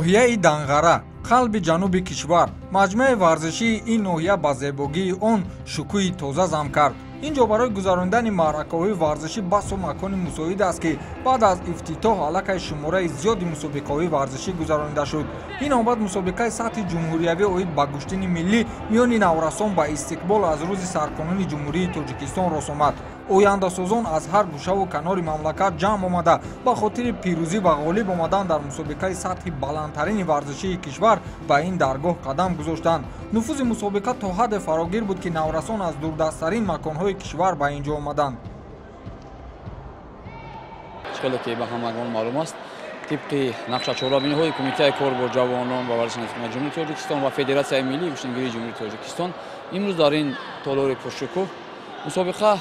Ноҳияи Данғара, қалби ҷануби кишвар, маҷмӯаи варзишии ин ноҳия ба зебогии он шукӯҳи тоза зам кард. Ин ҷо барои гузарондани маъракаҳои варзишӣ басу макони мусоид аст, ки баъд аз ифтитоҳ аллакай шумораи зиёди мусобиқаҳои варзишӣ гузаронида шуд. Ин омад мусобиқаи сатҳи ҷумҳуриявӣ оид ба гӯштини миллӣ миёни наврасон ба истиқбол аз рӯзи сарқонуни Ҷумҳурии Тоҷикистон рост омад. Ояндасозон аз ҳар гӯшаву канори мамлакат ҷамъ омада ба хотири пирӯзӣ ва ғолиб омадан дар мусобиқаи сатҳи баландтарини варзишии кишвар ба ин даргоҳ қадам гузоштанд. Нуфузи мусобиқа то ҳадде фарогир буд, ки наврасон аз дурдасттарин маконҳои кишвар ба ин ҷо омаданд. Хеле ки ба ҳамагон маълум аст, тибқи нақшачорабиниҳои Кумитаи кор бо ҷавонон ва варзиши Ҷумҳурии Тоҷикистон ва Федератсияи миллии гӯштингирии Ҷумҳурии Тоҷикистон, имрӯз дар ин толори пуршукӯҳ мусобиқа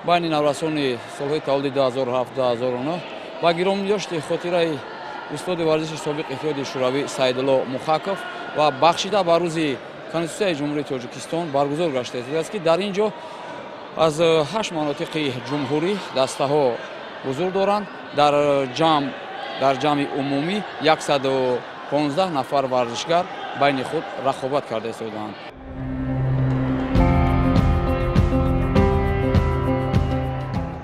байни наврасони солҳои таваллуди 2007-2009 ва гиромидошти хотираи устоди варзиши собиқ Иттиҳоди Шӯравӣ Саидулло Мухаков ва бахшида ба рӯзи Конститутсияи Ҷумҳурии Тоҷикистон баргузор гаштааст, ки дар ин ҷо аз 8 манотиқи ҷумҳурӣ дастаҳо ҳузур доранд. Дар ҷамъи умумӣ 115 нафар варзишгар байни худ рақобат карда истодаанд.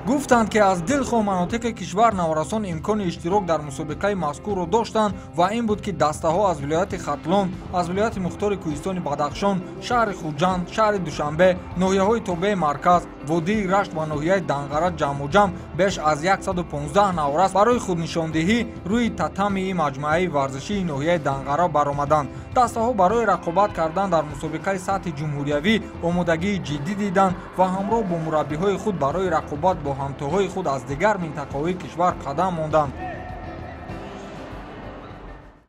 Гуфтанд, ки аз дилхоҳ манотиқи кишвар наврасон имкони иштирок дар мусобиқаи мазкурро доштанд ва ин буд, ки дастаҳо аз вилояти Хатлон, аз вилояти мухтори кӯҳистони Бадахшон, шаҳри Хуҷанд, шаҳри Душанбе, ноҳияҳои тобеи марказ, водии Рашт ва ноҳияи Данғара ҷамъуҷамъ беш аз 115 наврас барои худнишондиҳӣ рӯи татамии маҷмӯаи варзишии ноҳияи Данғара баромаданд. Дастаҳо барои рақобат кардан дар мусобиқаи сатҳи ҷумҳуриявӣ омодагии ҷиддӣ диданд ва ҳамроҳ бо мураббиҳои худ барои рақобат бо ҳамтоҳои худ аз дигар минтақаҳои кишвар қадам монданд.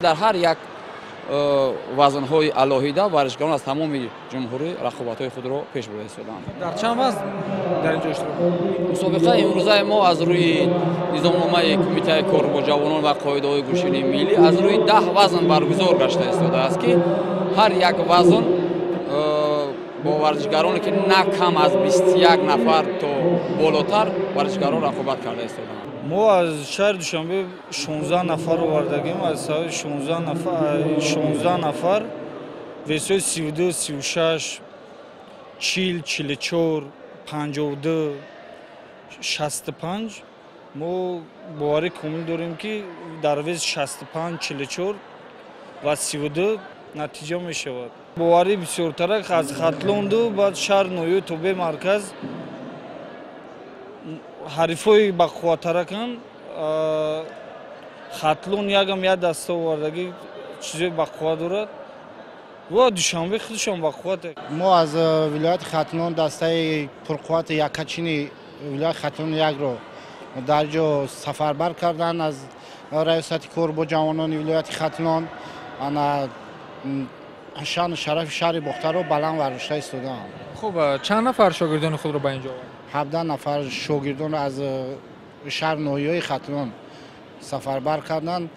Дар ҳар як вазнҳои алоҳида варзишгарон аз тамоми ҷумҳурӣ рақобатҳои худро пеш бурда истодаанд. Дар чанд вазн дар ин ҷо иштирок? Мусобиқаи имрӯзаи мо аз рӯи низомномаи Кумитаи кор бо ҷавонон ва қоидаҳои гӯштини миллӣ аз рӯи 10 вазн баргузор гашта истодааст, ки ҳар як вазн бо варзишгароне ки на кам аз 21 нафар то болотар варзишгарон рақобат карда истодаанд. Мо аз шаҳри Душанбе 16 нафар овардагим. Аз сабаби 16 нафар весҳои 32, 36, 40, 44, 52, 65. Мо боварӣ комил дорем, ки дар вес 65, 44 ва 32 натиҷа мешавад. Боварӣ бисёртарак аз Хатлонду баъд шаҳр ноҳияи тобеи марказ ҳарифҳои бақувваттараканд. Хатлон ягам як даста овардагӣ чизои бақувват дорад ва Душанбе худшон бақувват. Мо аз вилояти Хатлон дастаи пурқуввати яккачини вилояти Хатлон якро дар ҷо сафарбар карданд аз раёсати кор бо ҷавонони вилояти Хатлон. Ана шаъну шарафи шаҳри Бохтарро баланд вардошта истодаанд. Хуб, чанд нафар шогирдони худро ба ин ҷо оварданд? 17 нафар шогирдонро аз шаҳр ноҳияҳои Хатлон сафарбар карданд.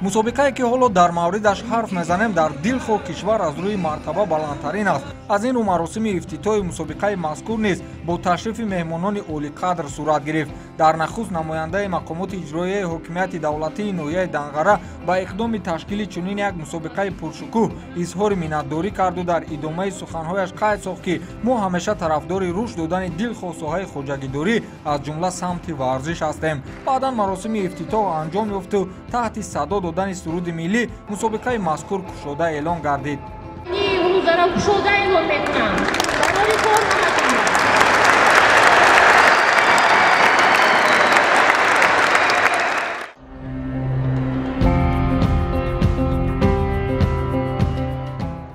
Мусобиқае ки ҳоло дар мавридаш ҳарф мезанем дар дилхоҳ кишвар аз рӯи мартаба баландтарин аст. Аз ин рӯ маросими ифтитоҳи мусобиқаи мазкур низ бо ташрифи меҳмонони олиқадр сурат гирифт. Дар нахуст намояндаи мақомоти иҷроияи ҳокимияти давлатии ноҳияи Данғара ба иқдоми ташкили чунин як мусобиқаи пуршукӯҳ изҳори миннатдорӣ карду дар идомаи суханҳояш қайд сохт, ки мо ҳамеша тарафдори рушд додани дилхоҳ соҳаи хоҷагидорӣ аз ҷумла самти варзиш ҳастем. Баъдан маросими ифтитоҳ анҷом ёфту таҳти садо додани суруди миллӣ мусобиқаи мазкур кушода эълон гардид. Рӯзаро кушода эълон мекунам. Барори кор намекунам.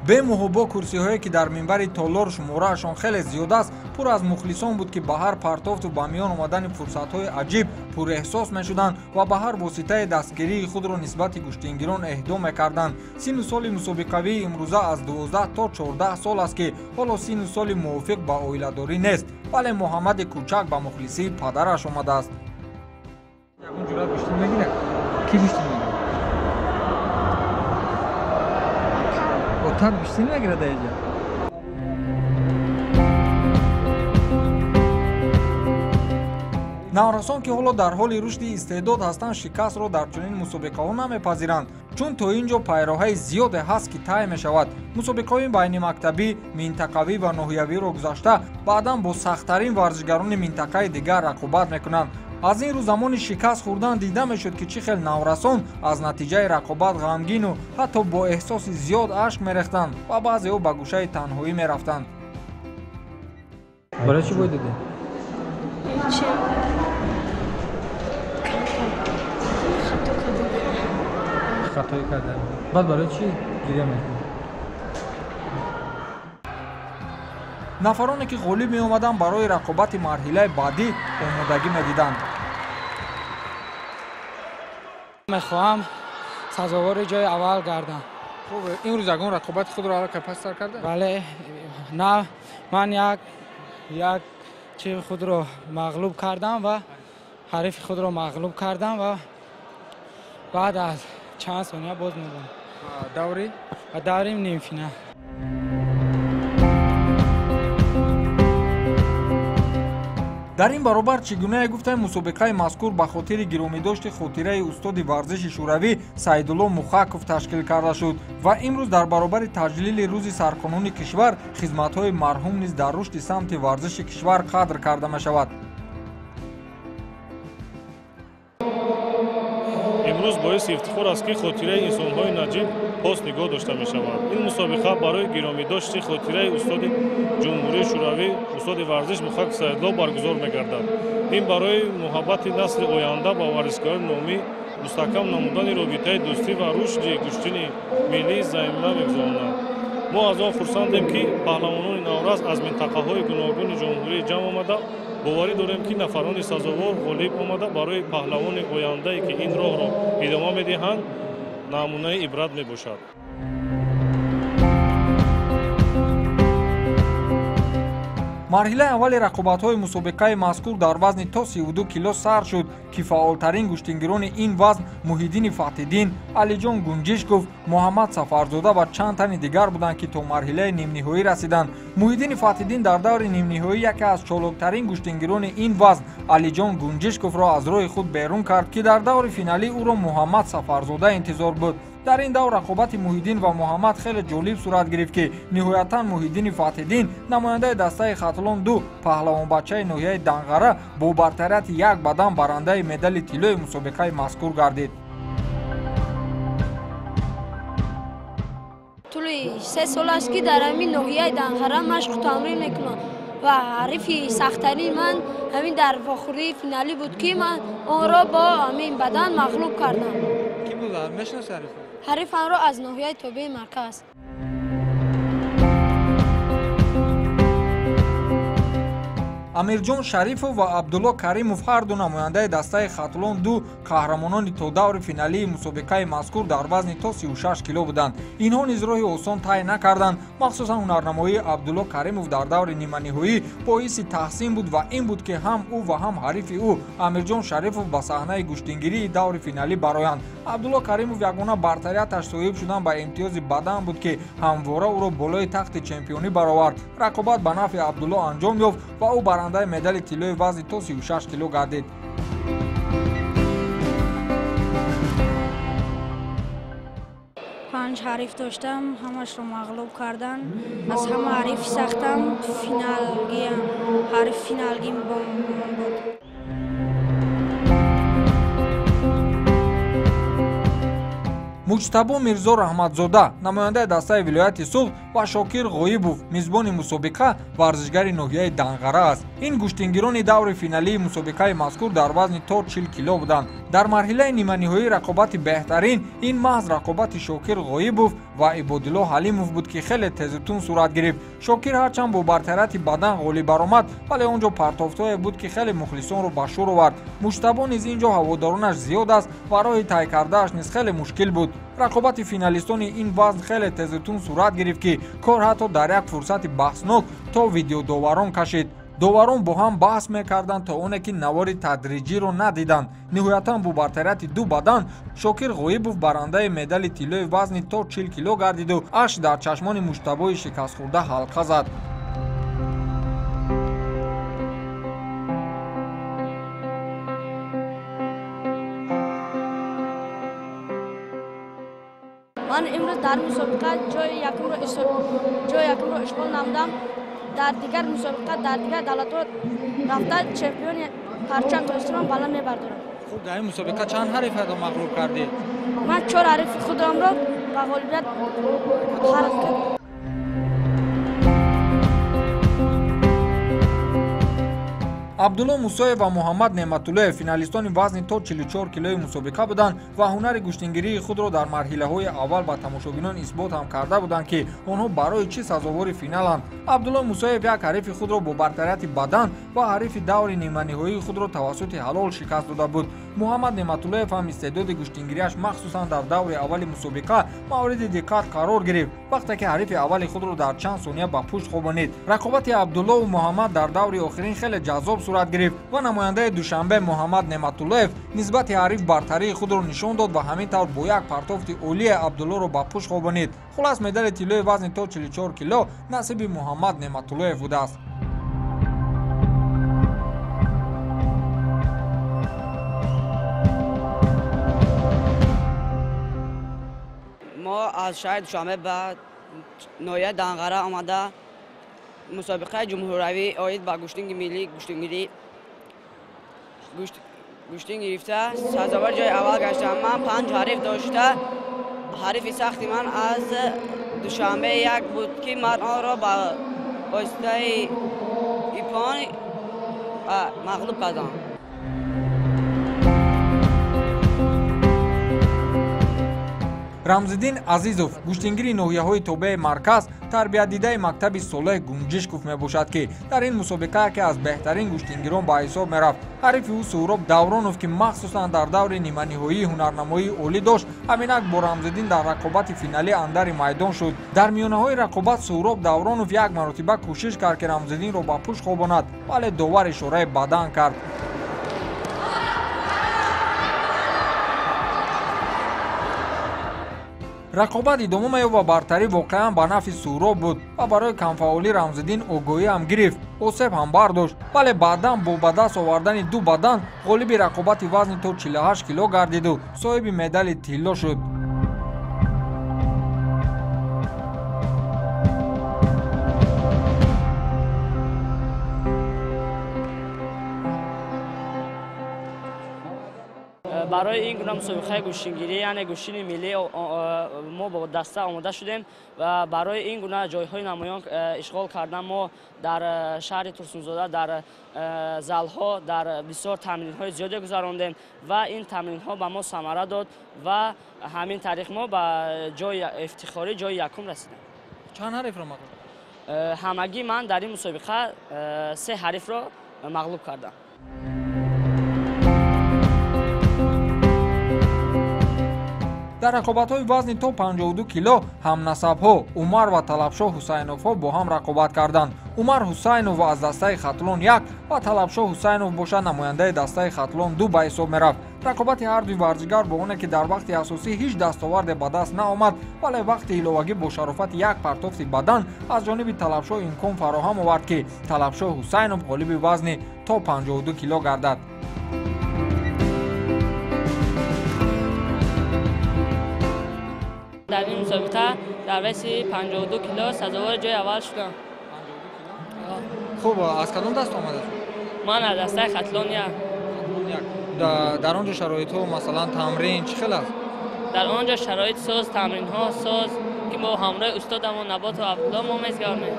Бемуҳобо курсиҳое ки дар минбари толор шумораашон хеле зиёд аст, пур аз мухлисон буд, ки ба ҳар партофту ба миён омадани фурсатҳои аҷиб пурэҳсос мешуданд ва ба ҳар воситаи дастгирии худро нисбати гӯштингирон эҳдо мекарданд. Синну соли мусобиқавии имрӯза аз 12 то 14 сол аст, ки ҳоло синну соли мувофиқ ба оиладорӣ нест, вале Муҳаммади кӯчак ба мухлисии падараш омадааст. Ягон ҷуръат гӯштин мегирад? Кӣ гӯштин мегирад? Отат гӯштин мегирад аиҷа? Наврасон, ки ҳоло дар ҳоли рушди истеъдод ҳастанд, шикастро дар чунин мусобиқаҳо намепазиранд, чун то ин ҷо пайроҳаи зиёде ҳаст, ки тай мешавад. Мусобиқаҳои байнимактабӣ, минтақавӣ ва ноҳиявиро гузашта, баъдан бо сахттарин варзишгарони минтақаи дигар рақобат мекунанд. Аз ин рӯ замони шикаст хӯрдан дида мешуд, ки чӣ хел наврасон аз натиҷаи рақобат ғамгину ҳатто бо эҳсоси зиёд ашк мерехтанд ва баъзеҳо ба гӯшаи танҳоӣ мерафтанд. Барои чӣ бой додӣ? Хатоӣ кардам. Баъд барои чӣ гиря мекунӣ? Нафароне, ки ғолиб меомаданд, барои рақобати марҳилаи баъдӣ омодагӣ медиданд. Мехоҳам сазовори ҷои аввал гардам. Хуб, имрӯз ягон рақобати худро аллакай пас сар карда? Бале, на, ман як чи худро мағлуб кардам ва ҳарифи худро мағлуб кардам ва баъд аз чанд сония боз мебарам. Даври? Даври нимфинал. Дар ин баробар, чӣ гунае гуфтем, мусобиқаи мазкур ба хотири гиромидошти хотираи устоди варзиши шӯравӣ Саидулло Мухаков ташкил карда шуд ва имрӯз дар баробари таҷлили рӯзи сарқонуни кишвар хизматҳои марҳум низ дар рушди самти варзиши кишвар қадр карда мешавад. Имрӯз боиси ифтихор аст, ки хотираи инсонҳои наҷиб пост нигоҳ дошта мешавад. Ин мусобиқа барои гиромидошти хотираи устоди ҷумҳурии шӯравӣ, устоди варзиш Мухаков Саидулло баргузор мегардад. Ин барои муҳаббати насли оянда ба варзишгарони номӣ, мустаҳкам намудани робитаи дӯстӣ ва рушди гӯштини миллӣ замима мегузаронад. Мо аз он хурсандем, ки паҳлавонони наврас аз минтақаҳои гуногуни ҷумҳурӣ ҷамъ омада, боварӣ дорем, ки нафарони сазовор ғолиб омада, барои паҳлавони ояндае, ки ин роҳро идома медиҳанд, намунаи ибрат мебошад. Марҳилаи аввали рақобатҳои мусобиқаи мазкур дар вазни то 32 кило сар шуд, ки фаъолтарин гӯштингирони ин вазн Муҳиддини Фатҳиддин, Алиҷон Гунҷишков, Муҳаммад Сафарзода ва чанд тани дигар буданд, ки то марҳилаи нимниҳоӣ расиданд. Муҳиддини Фатҳиддин дар даври нимниҳоӣ яке аз чолоктарин гӯштингирони ин вазн Алиҷон Гунҷишковро аз роҳи худ берун кард, ки дар даври финалӣ ӯро Муҳаммад Сафарзода интизор буд. Дар ин давр рақобати Муҳиддин ва Муҳаммад хеле ҷолиб сурат гирифт, ки ниҳоятан Муҳиддини Фатҳиддин, намояндаи дастаи Хатлон 2, паҳлавонбачаи ноҳияи Данғара, бо бартарияти як бадан барандаи медали тиллои мусобиқаи мазкур гардид. Тӯли 3 сол аст, ки дар ҳамин ноҳияи Данғара машқу тамрин мекунам ва ҳарифи сахттарини ман ҳамин дар вохӯрии финалӣ буд, ки ман онро бо ҳамин бадан мағлуб кардам. Ки буд? Мешиноси ҳарифро? Ҳарифамро аз ноҳияи тобеи марказ. Амирҷон Шарифов ва Абдулло Каримов, ҳарду намояндаи дастаи Хатлон 2, қаҳрамонони то даври финалии мусобиқаи мазкур дар вазни то 36 кило буданд. Инҳо низ роҳи осон тай накарданд. Махсусан ҳунарнамоии Абдулло Каримов дар даври ниманиҳоӣ боиси таҳсин буд ва ин буд, ки ҳам ӯ ва ҳам ҳарифи ӯ Амирҷон Шарифов ба саҳнаи гӯштингирии даври финалӣ бароянд. Абдулло Каримов ягона бартарияташ соҳиб шудан ба имтиёзи бадан буд, ки ҳамвора ӯро болои тахти чемпионӣ баровард. Рақобат ба нафъи Абдулло анҷом ёфт ва ӯ барандаи медали тиллои вазни то 36 кило гардид. 5 ҳариф доштам, ҳамашро мағлуб кардан. Аз ҳама ҳарифи сахтам финалгиам, ҳариф финалгим бо ман буд. Муҷтабо Мирзо Раҳматзода, намояндаи дастаи вилояти Суғд, ва Шокир Ғоибов, мизбони мусобиқа, варзишгари ноҳияи Данғара аст. Ин гӯштингирони даври финалии мусобиқаи мазкур дар вазни то 40 кило буданд. Дар марҳилаи ниманиҳоӣ рақобати беҳтарин ин маҳз рақобати Шокир Ғоибов ва Ибодилло Ҳалимов буд, ки хеле тезутун сурат гирифт. Шокир ҳарчанд бо бартарияти бадан ғолиб баромад, вале он ҷо партофтҳое буд, ки хеле мухлисонро ба шӯр овард. Муҷтабо низ ин ҷо ҳаводоронаш зиёд аст ва роҳи тай кардааш низ хеле мушкил буд. Рақобати финалистони ин вазн хеле тезутун сурат гирифт, ки кор ҳатто дар як фурсати баҳснок то видеодоварон кашид. Доварон бо ҳам баҳс мекарданд, то оне ки навори тадриҷиро надиданд. Ниҳоятан бо бартарияти ду бадан Шокир Ғоибов барандаи медали тиллои вазни то 40 кило гардиду ашк дар чашмони муҷтабои шикастхӯрда ҳалқа зад. Ман имрӯз дар мусобиқа ҷои якумро ишғол намудам. Дар дигар мусобиқа дар дигар давлатҳо рафта чемпиони парчам Тоҷикистонро баланд мебардорам. Хуб, дар ин мусобиқа чанд ҳарифро мағлуб кардӣ? Ман 4 ҳарифи худамро ба ғолибият ҳал кардам. Абдулло Мусоев ва Муҳаммад Неъматуллоев финалистони вазни то 44 килои мусобиқа буданд ва ҳунари гӯштингирии худро дар марҳилаҳои аввал ба тамошобинон исбот ҳам карда буданд, ки онҳо барои чӣ сазовори финаланд. Абдулло Мусоев як ҳарифи худро бо бартарияти бадан ва ҳарифи даври ниманиҳоии худро тавассути ҳалол шикаст дода буд. Муҳаммад Неъматуллоев ҳам истеъдоди гӯштингириаш махсусан дар даври аввали мусобиқа мавриди диққат қарор гирифт, вақте ки ҳарифи аввали худро дар чанд сония ба пушт хобонид. Рақобати Абдуллову Муҳаммад дар даври охирин хеле ҷаззоб сурат гирифт ва намояндаи Душанбе Муҳаммад Неъматуллоев нисбати ҳариф бартарии худро нишон дод ва ҳамин тавр бо як партофти олие Абдуллоро ба пушт хобонид. Хулас, медали тиллои вазни то 44 кило насиби Муҳаммад Неъматуллоев будааст. Мо аз шаҳри Душанбе ба ноҳияи Данғара омада мусобиқаи ҷумҳуриявӣ оид ба гӯштинги миллӣ гӯштин гирифта сазовори ҷои аввал гаштам. Ман 5 ҳариф дошта, ҳарифи сахти ман аз Душанбе як буд, ки ман онро ба воситаи ипон мағлуб кардам. Рамзиддин Азизов гӯштингири ноҳияҳои тобеи марказ, тарбиятдидаи мактаби Солеҳ Гунҷишков мебошад, ки дар ин мусобиқа яке аз беҳтарин гӯштингирон ба ҳисоб мерафт. Ҳарифи ӯ Суҳроб Давронов, ки махсусан дар даври ниманиҳоии ҳунарнамоии олӣ дошт, ҳаминак бо Рамзиддин дар рақобати финалӣ андари майдон шуд. Дар миёнаҳои рақобат Суҳроб Давронов як маротиба кӯшиш кард, ки Рамзиддинро ба пушт хобонад, вале довар ишораи бадан кард. Рақобат идома меёфт ва бартарӣ воқеан ба нафъи Суҳроб буд ва барои камфаъолӣ Рамзиддин огоҳӣ ҳам гирифт, осеб ҳам бардошт, вале баъдан бо ба даст овардани ду бадан ғолиби рақобати вазни то 48 кило гардиду соҳиби медали тилло шуд. Барои ин гуна мусобиқаи гӯштингирӣ, яъне гӯштини миллӣ, мо бо даста омода шудем ва барои ин гуна ҷойҳои намоён ишғол кардан мо дар шаҳри Турсунзода дар залҳо дар бисёр тамринҳои зиёде гузарондем ва ин тамринҳо ба мо самара дод ва ҳамин тариқ мо ба ҷои ифтихорӣ ҷои якум расидем. Чанд ҳарифро мағлуб? Ҳамагӣ ман дар ин мусобиқа 3 ҳарифро мағлуб кардам. Дар рақобатҳои вазни то 52 кило ҳамнасабҳо Умар ва Талабшоҳ Ҳусайновҳо бо ҳам рақобат карданд. Умар Ҳусайнов аз дастаи Хатлон 1 ва Талабшоҳ Ҳусайнов бошад намояндаи дастаи Хатлон 2 ба ҳисоб мерафт. Рақобати ҳардуи варзишгар бо оне ки дар вақти асосӣ ҳеҷ дастоварде ба даст наомад, вале вақти иловагӣ бо шарофати як партофти бадан аз ҷониби Талабшоҳ имкон фароҳам овард, ки Талабшоҳ Ҳусайнов ғолиби вазни то 52 кило гардад. Дар ин мусобиқа дар вазни 52 кило сазовори ҷои аввал шудам. Хуб, аз кадом даст омада? Ман аз дастаи Хатлон 1. Дар он ҷо шароитҳо, масалан тамрин чӣ хел аст? Дар он ҷо шароит соз, тамринҳо соз, ки мо ҳамроҳи устодамон Наботу Абдулло мо мезгардем.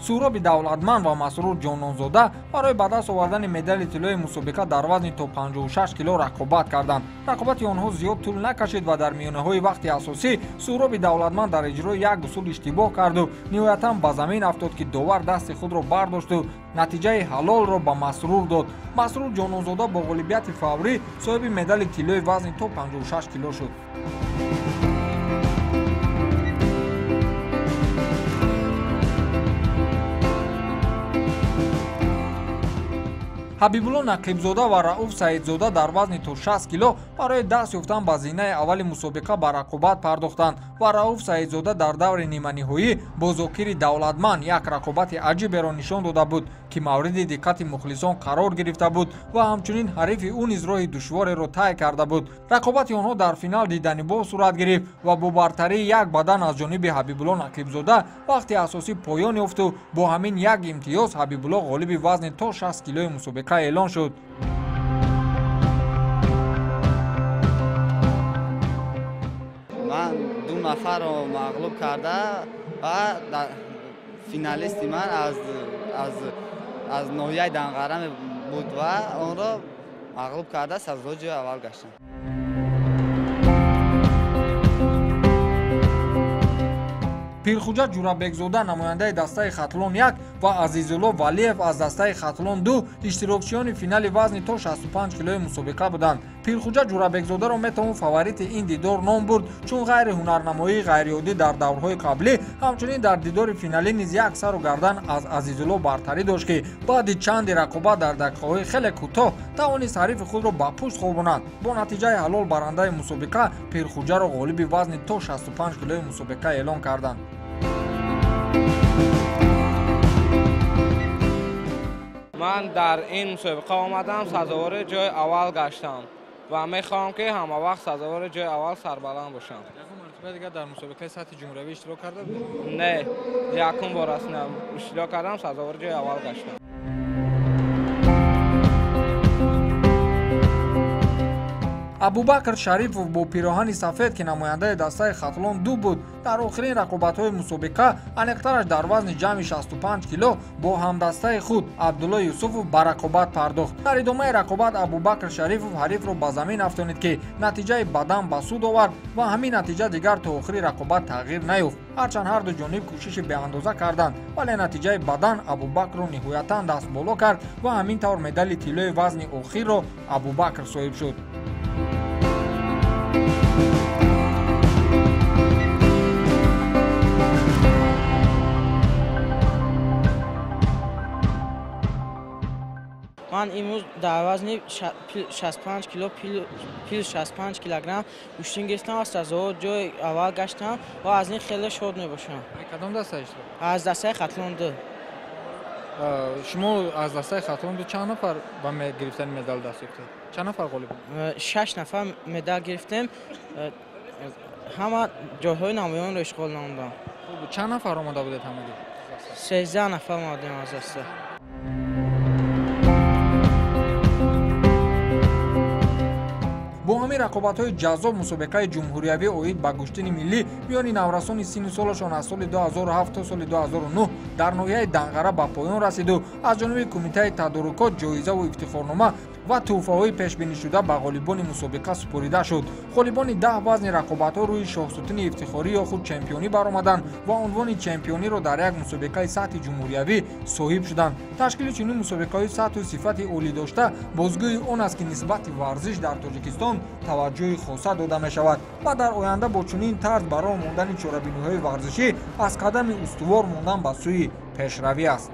Суҳроби Давлатманд ва Масрур Ҷононзода барои ба даст овардани медали тиллои мусобиқа дар вазни то 56 кило рақобат карданд. Рақобати онҳо зиёд тӯл накашид ва дар миёнаҳои вақти асосӣ Суҳроби Давлатманд дар иҷрои як усул иштибоҳ карду ниҳоятан ба замин афтод, ки довар дасти худро бардошту натиҷаи ҳалолро ба Масрур дод. Масрур Ҷононзода бо ғолибияти фаврӣ соҳиби медали тиллои вазни то 56 кило шуд. Ҳабибулло Нақибзода ва Рауф Саидзода дар вазни то 60 кило барои даст ёфтан ба зинаи аввали мусобиқа ба рақобат пардохтанд ва Рауф Саидзода дар даври ниманиҳоӣ бо Зокири Давлатманд як рақобати аҷиберо нишон дода буд, ки мавриди диққати мухлисон қарор гирифта буд ва ҳамчунин ҳарифи ӯ низ роҳи душвореро тай карда буд. Рақобати онҳо дар финал диданибоб сурат гирифт ва бо бартарии як бадан аз ҷониби Ҳабибулло Нақибзода вақти асосӣ поён ёфту бо ҳамин як имтиёз Ҳабибулло ғолиби вазни то 60 килои мусобиқа эълон шуд. Ман ду нафарро мағлуб карда ва финалисти ман аз ноҳияи Данғара буд ва онро мағлуб карда сазовори ҷои аввал гаштам. Пирхуҷа Ҷурабекзода намояндаи дастаи Хатлон 1 ва Азизулло Валиев аз дастаи Хатлон 2 иштирокчиёни финали вазни то 65 килои мусобиқа буданд. Пирхуҷа Ҷурабекзодаро метавон фаворити ин дидор ном бурд, чун ғайри ҳунарнамоии ғайриоддӣ дар даврҳои қаблӣ, ҳамчунин дар дидори финалӣ низ як сару гардан аз Азизулло бартарӣ дошт, ки баъди чанди рақобат дар дақиқаҳои хеле кӯтоҳ тавонист ҳарифи худро ба пушт хобонад. Бо натиҷаи ҳалол барандаи мусобиқа Пирхуҷаро ғолиби вазни то 65 килои мусобиқа эълон карданд. Ман дар ин мусобиқа омадам, сазовори ҷои аввал гаштам ва мехоҳам, ки ҳама вақт сазовори ҷои аввал сарбаланд бошам. Якум мартиба дигар дар мусобиқаи сатҳи ҷумҳуриявӣ иштирок карда будед? Не, якум бор аст иштирок кардам, сазовори ҷои аввал гаштам. Абубакр Шарипов бо пироҳани сафед, ки намояндаи дастаи Хатлон 2 буд, дар охирин рақобатҳои мусобиқа, аниқтараш дар вазни ҷамъи 65 кило бо ҳамдастаи худ Абдулло Юсуфов ба рақобат пардохт. Дар идомаи рақобат Абубакр Шарипов ҳарифро ба замин афтонид, ки натиҷаи бадан ба суд овард ва ҳамин натиҷа дигар то охири рақобат тағйир наёфт. Ҳарчанд ҳарду ҷониб кӯшиши беандоза карданд, вале натиҷаи бадан Абубакрро ниҳоятан дастболо кард ва ҳамин тавр медали тиллои вазни охирро Абубакр соҳиб шуд. Ман имрӯз дар вазни 65 кило плюс 65 килограмм гӯштин гирифтам ва сазовори ҷои аввал гаштам ва аз ин хеле шод мебошам. Кадом даста иштирок? Аз дастаи Хатлон 2. Шумо аз дастаи Хатлон 2 чанд нафар ба гирифтани медал даст ёфтед? Чанд нафар ғолиб будед? 6 нафар медал гирифтем. Ҳама ҷойҳои намоёнро ишғол намудам. Чанд нафар омода будед ҳамагӣ? 13 нафар омадем аз даста. Бо ҳамин рақобатҳои ҷаззоб мусобиқаи ҷумҳуриявӣ оид ба гӯштини миллӣ миёни наврасони синну солашон аз соли 2007 то соли 2009 дар ноҳияи Данғара ба поён расиду аз ҷониби кумитаи тадорукот ҷоизаву ифтихорнома ва тӯҳфаҳои пешбинишуда ба ғолибони мусобиқа супорида шуд. Ғолибони 10 вазни рақобатҳо рӯи шоҳсутуни ифтихорӣ ё худ чемпионӣ баромаданд ва унвони чемпиониро дар як мусобиқаи сатҳи ҷумҳуриявӣ соҳиб шуданд. Ташкили чунин мусобиқаҳои сатҳу сифати олӣ дошта бозгӯи он аст, ки нисбати варзиш дар Тоҷикистон таваҷҷӯҳи хоса дода мешавад ва дар оянда бо чунин тарз барои мондани чорабиниҳои варзишӣ аз қадами устувор мондан ба сӯи пешравӣ аст.